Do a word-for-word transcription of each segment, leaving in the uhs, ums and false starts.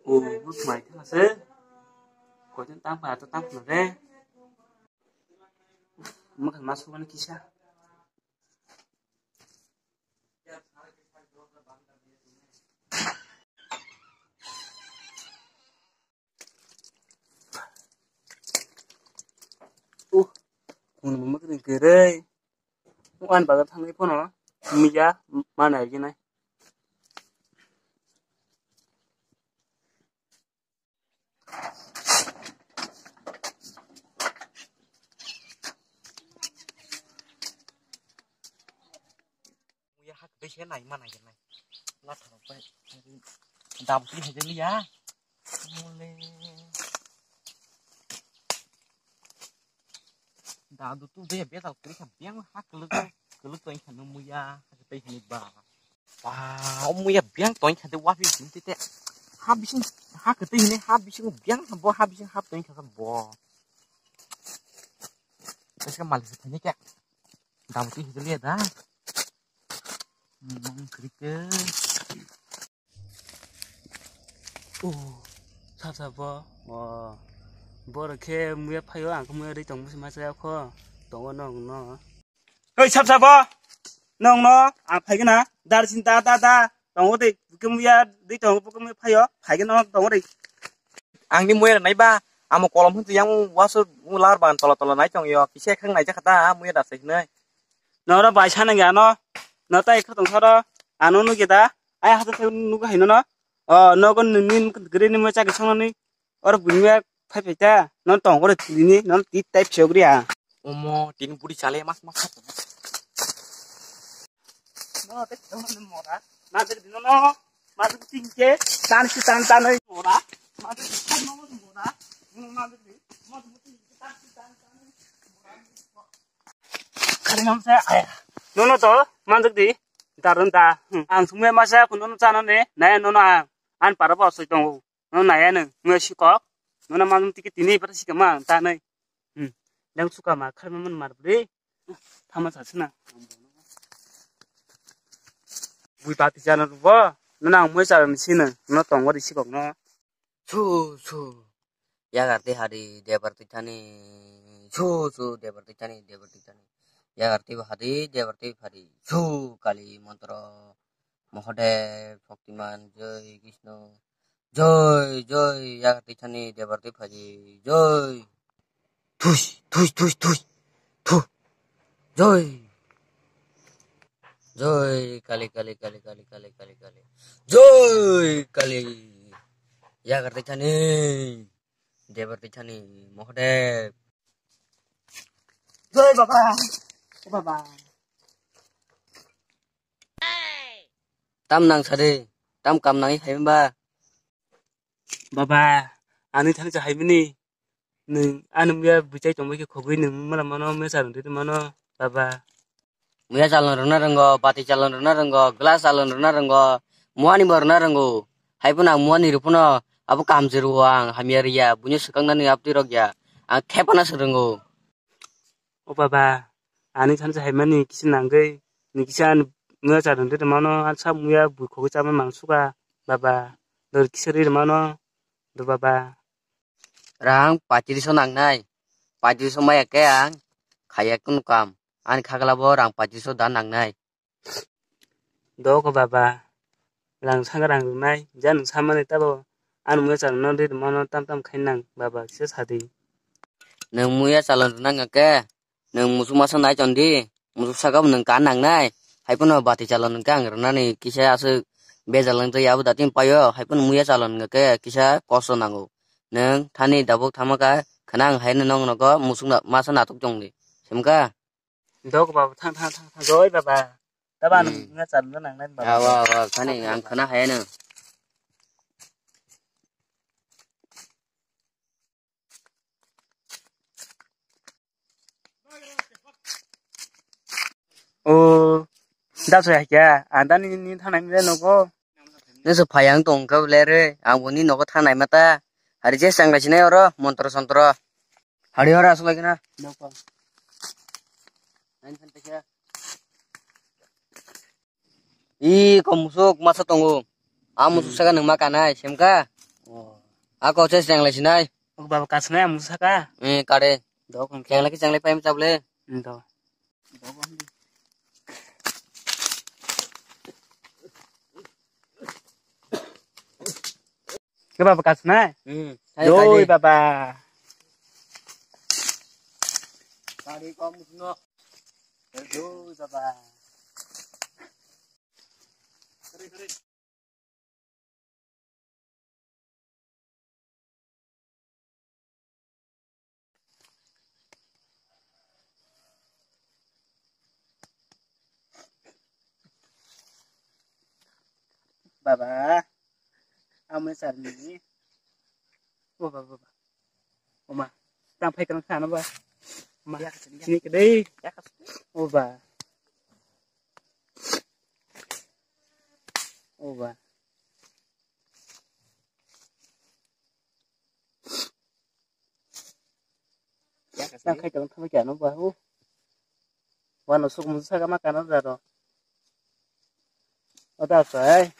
O, bus mai thang se. Koiton tang pa, to tang pa re. Makan masuk mana kisa. Uh, kung mama kering kere. Wan bazar thangwi phano miya mana gina. Muya hak dei se nai ma nai nai. Na thang pai. Dam si hai liya. Mole. Da du tu de be dal kri kha biang ha kuluk kuluk toin kha no muya ha tai ni ba. Ba o muya biang toin kha de wa bi sin te te. Ha bising ha ke te ni ha bising biang bo ha bising ha toin kha bo. Terus kan malik se ni kya. Dam tu hi liya da. Hmm, kri ke. Oh, sap sap bo. Oh. Borok khe muya phaio, ang khe muya ri tong bwsai masa kho. Tongo nong no. Oi, sap sap bo. Nong no, ang phai gana. Dar sin da da da. Tongo de, buke muya ri tongo, buke muya phaio. Phai gana tongo de. Ang ni muya nai ba, amo kolom hun yang waso lar ban tola tola nai tong yo. Kise khang nai jakha ta, muya da sai nai. Noro bai sana gya no. No tai kho tong soro. Ano nu gya da. Ai hata sai nu hai no no. O, nogo nini gre ni muya chagi song ni. Oro buini yak phai phai ta, non tong ore tini, non tit tai phiyok ria. Omo, tini budi chale mas mas. No, te tong ni mora. Ma de no no. Ma de tin ke, tan si tan tan oi mora. Ma de no no mora. No ma de no ma de tin ke tan si tan tan oi mora. Kari nam sa aya. No no to, ma de di. Darun da. Hmm. Ang sumai masa kuno no chano ne. Nai no no ang. An para bo soi tongo. No naya nung, nung sikok. No na manung tiki tini pata sikama ta nai. Hmm. Dang suka ma kharma man mar bri. Thama sa sina. Bui pati jana bo. No nang moi sa sina. No tong wari sikok no. Su su. Yagar te hari debar te thani. Su su debar te thani, debar te thani. Yagar te hari debar te hari. Su kali mantra. Mahadev, Shaktiman, Jai Krishna, Jai, Jai, Yagar Tithani, Debar Tiphaji, Jai. Thush, thush, thush, thush, thu. Jai. Jai, Kali, Kali, Kali, Kali, Kali, Kali, Kali. Jai, Kali. Yagar Tithani, Debar Tithani, Mahadev. Jai Baba. Baba. Tam nang sadi, tam kam nang hai ba. Baba, ani thani cha hai bini. Nung ani muya buchai tongbai khe khogwi nung mala mano mesa rung twi mano baba. Muya chalon rwna rwngo, bati chalon rwna rwngo, glass chalon rwna rwngo, muani bo rwna rwngo. Hai phano ang muani rw phano abo kaham se rwo ang hamya rwya, buino swkang nani abtwi rok ya. Ang thepana se rwngo. O baba, ani thani cha hai mani kisa nangwi, ni kisa ani muya cha rwna rw mano, ani sa muya bui khogwi chama mang suka baba. Dor kisa rw mano, do baba. Rang paitris o nangnai. Paitris o maya khe ang khaya kunu kam. Ani khagla bo rang paitris o da nangnai. Doko baba. Rang sanga rang rwnai. Ja nwng samani tabo. Ani muya chalon no ri mano tam tam khai nang baba. Kisa sadi. Nwng muya chalon rwna wngkha khe. Nwng musuk masa nai chon di, musuk saka bo nwng kan nang nai, hai phano bati chalon hwnkhe ang rwnani kisa aswk bejal wng twi abo datim paio, hai phano muya chalon hwnkhe kisa kosto nango. Nwng thani dabuk thama kha khna ang hai no nwng nogo musuk na-, masa natuk chong di, sem kha? Dok baba, thang, thang, thang, thang, joi baba. Taba nwng Hmm. muya chalon nang nai baba. Awa, awa, khani ang khna hai no. O, da so ya kya? Anda ni, ni thana mi nogo. Nese phayang tong kha le re, ang bo ni nogo thana ma ta. Hari je sang lai sine oro, montro sontro. Hari ora asla kina. Nogo. Ain khan te kya? I ko musuk masa tongo. A musuk saka nang ma kanai, semka. Oh. A ko che chenglai sinai. O baba kasnai a musuk saka. Eh, kare. Dok hwn khe. Chenglai ki chenglai pai mchable. Ndo. Ke baba kasnai? Hmm. Joi baba. Kari kom no. Joi baba. Baba, amo sarni. O baba, baba. O ma, tang phai kan khana ba. Ma, sini ke dei. O ba. O ba. Tang khai kan khana ba o. Wano suk musa kama kana daro. O da sai.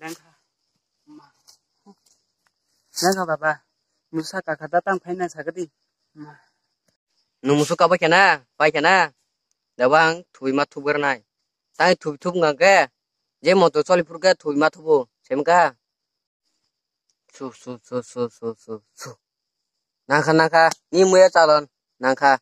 Langkha. Ma. Langkha baba. Musa kaka da tang phaina sagadi. Ma. Nung musu kabai khana, pai khana. Daba ang thubui ma thubgar nai. Tang thubui thub ngangke. Je moto choli phurke thubui ma thubu. Semka. Su, su, su. Nangkha, nangkha, ni muya chalon, nangkha.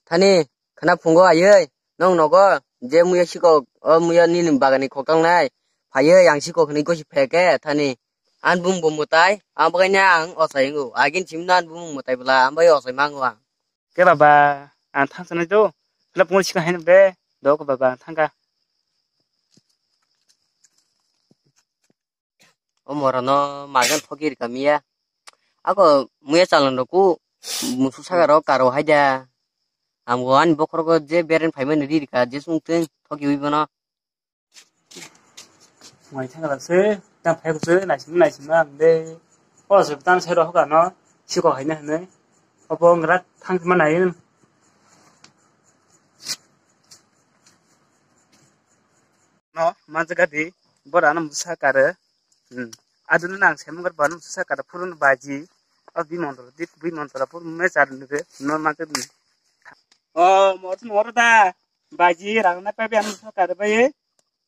Thani, khana phungo ayoi, nong nogo, je muya siko, o muya nini bagani khokang nai. Phayoi, ang siko khani gosi pheke, thani. An bum bum mutai, ang bagani ang osai ngo. Agin chimno an bum mutai bla, ang bai osai mango ang. Ke baba, ang thang sana jo. Khlap ngol sika hain be, dok baba, ang thangka. O morono magan thoki rika miya. Ako muya chalan rok ku musu saka rok karo haida. Amgo ani bokhorok je beren phaimani ri rika je sung teng thoki ui bono. Mai thang la se, tang phai se, naisim naisim na de. O se tang se rok ka no, siko haina hane. Obo ngrat thang ma nai. No, manjaga di, bora no musa kare. Hmm. Adunu nang semung gar banu musa kare purun baji. O bi montor, di bi montor pur me char nube, no manjaga di. O, mor mor da, baji rang na pe bi anu musa kare bai.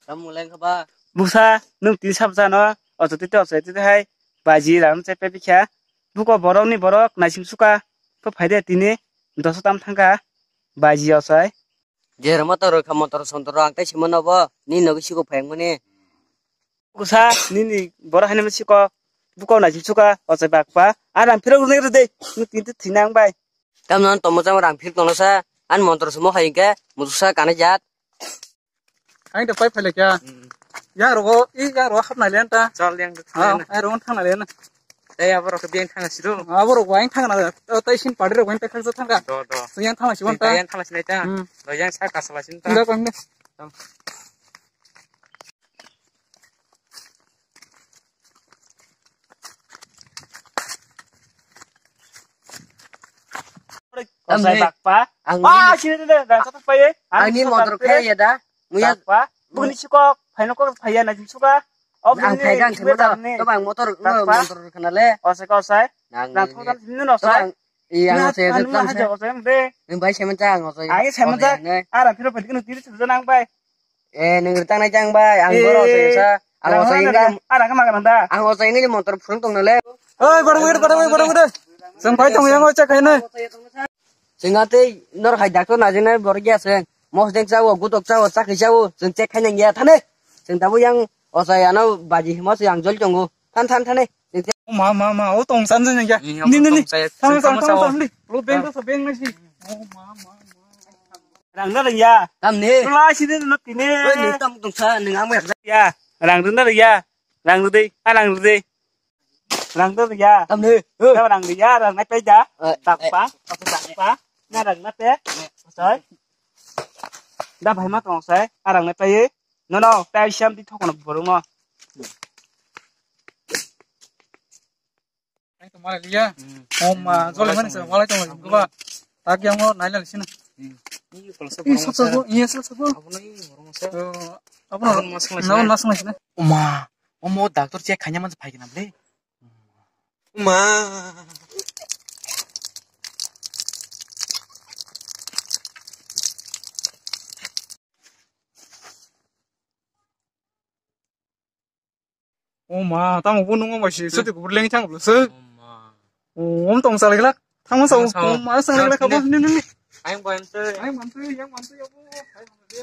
Tam muleng kha ba. Busa, nung tin sab jano, o to tite o to tite hai, baji rang na pe bi kha. Buko borok ni borok, naisim suka, to phaide tini, doso tam thangka, baji o sai. Jerema to rokha motor sontor ang tai sima nobo, ni nogi siko phayang mani. Kusa, nini boro hainima siko, buko nai suka, ochai bakpa, a rang phirok rwna rwdi, ni tinta thina ang bai. Tamno tomo jang rang phir tono sa, an motor sumo hai ke, mususa kanai jat. Ang to pai phale kya? Hmm. Ya rogo, i ya rogo hapna len ta. Chal yang. Ah, ai rogo thangna len. Tei aborok khe biyang thangna sido. Aborok wain thangna, o tei sin party rok wain pekha thangka. Do, do. Yang thangna si wanta. Yang thangna sinai ta. Hmm. Do yang sa kasala sin ta. Nda kong ne. Tamni. Bakpa. Ang pa, sini deh, dah, satu pa ye. Ani motor khe ya da. Muya. Bakpa. Bugni sikok, phaino kok phaya na jim suka. Ang phai gang sima da. To bang motor, motor khana le. Osai ko osai. Nang thok dan sini no sai. Iya, ang osai. Anu ma haja osai de. Nang bai semen chang osai. Ai semen chang. Ara phiro pedi kunu tiri sujo nang bai. Eh, nang ritang nai chang bai. Ang boro osai sa. Ang osai ini. Ara kama kana da. Ang osai ini motor phurung tong nale. Oi, boro ngir, boro ngir, boro ngir. Sang pai tong yang osai kaina. Sing ate nor hai doctor na jeng nai bor gya seng. Mos deng chawo, gutok chawo, chakri chawo, sing check khai nang ya thane. Sing tabu yang osai ano baji himo se yang jol tongo. Than, than, thane. Sing check. Ma, ma, ma, o tong san jeng ya. Ni, ni, ni. Tong sai, tong, tong, tong, tong, tong, ni. Lo beng to so beng na si. O ma, ma, ma. Rang na rang ya. Tam ni. Lo si ni no tine. Oi, ni tam tong sa, ni ngam ya. Ya, rang na rang ya. Rang de, a rang de. Rang de ya. Tam ni. Tam rang de ya, rang nai pe ja. Eh, tak pa, apa tak pa. Na rang na pe. Sai. Da bhai ma tong sai, a rang nai pe. No, no, tai siam di thok no borong no. Ai to mala liya. Hmm. Om ma, jole mani sa, wala tong ba. Tak yang mo nailal sina. Hmm. Ini kalau saya Ih, borong sapa saya. Bo? Iya, sapa, sapa? Apa nih borong saya? Oh, apa Apa nih? Mas ngelak Nawa sini? Mas ngelak sini. Uma, omo doctor check kanya man phai kena ble. Uma. O ma, tamo bo nungo bai si, suti kubur leng thang blo se. O ma. O, om tong salai glak. Thang sa, Thang sa. O ma, salai glak Thang khabo. Ni, ni, ni. Ayang ban se. Ayang ban se, yang ban se, ya bo. Ayang ban se.